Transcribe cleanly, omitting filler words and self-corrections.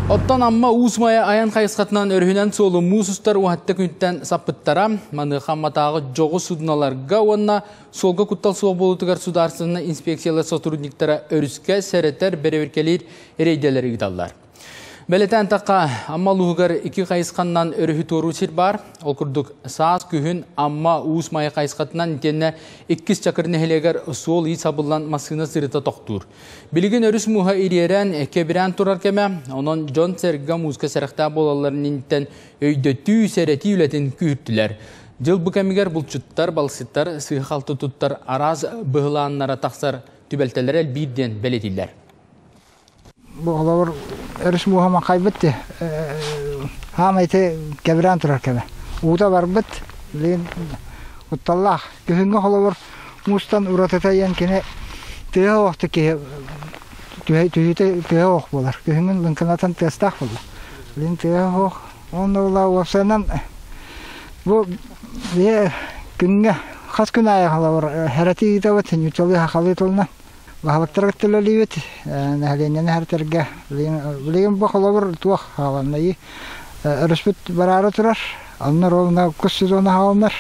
Оттон Амма Уус Майа айан хайысхатынан өрүһүнэн суолу муус устар уһатта күнтэн саппыттара. Маныаха Амматааҕы дьоҕус судналарга уонна суолга куттал суох буолуутугар судаарыстыбаннай инспекциялар сотрудниктара өрүскэ сэрэтэр, бэрэбиркэлиир рейдэлэри ыыталлар. Бэлэтээн тахха Амма улууһугар икки хайысханнан өрүһү туоруур сир баар. Ол курдук саас, күһүн Амма Уус Майа хайысхатынан итиэннэ иккис Чакыр нэһилиэгэр суол-иис сабыллан массыына сырыыта тохтуур. Билигин өрүс мууһа ириэрэн, кэбирээн турар кэмэ, онон дьон-сэргэ мууска сэрэхтээх буолалларын инниттэн өйдөтүү, сэрэтии үлэтин күүһүртүлэр. Дьыл бу кэмигэр булчуттар, балыксыттар сыыһа-халты туттар араас быһылааннара тахсар түбэлтэлэрэ элбиир диэн бэлиэтииллэр. Бу холобур өрүс мууһа маҥхайбыт дии. Хаамай ити кэбирээн турар кэмэ. Уута барбыт, билигин кутталлаах. Күһүҥҥү холобур муустан уратыта диэн кини тыаһа оһохто киһи түһүүтэ тыаһа оһох буолар. Күһүҥҥүн лыҥкынатан тыастаах буолла. Билигин тыаһа оһох. Онно була уопсайынан бу биһи күҥҥэ хас күн аайы холобур хэрэтии ыытабыт, ньууччалыы сахалыы тылынан. Баһылыктар кытта үлэлиибит, нэһилиэнньэни эһэртэргэ. Билигин бу холобур туох хааланнай? Өрүспүт бараары турар, онно ровно кус сезона хааланар.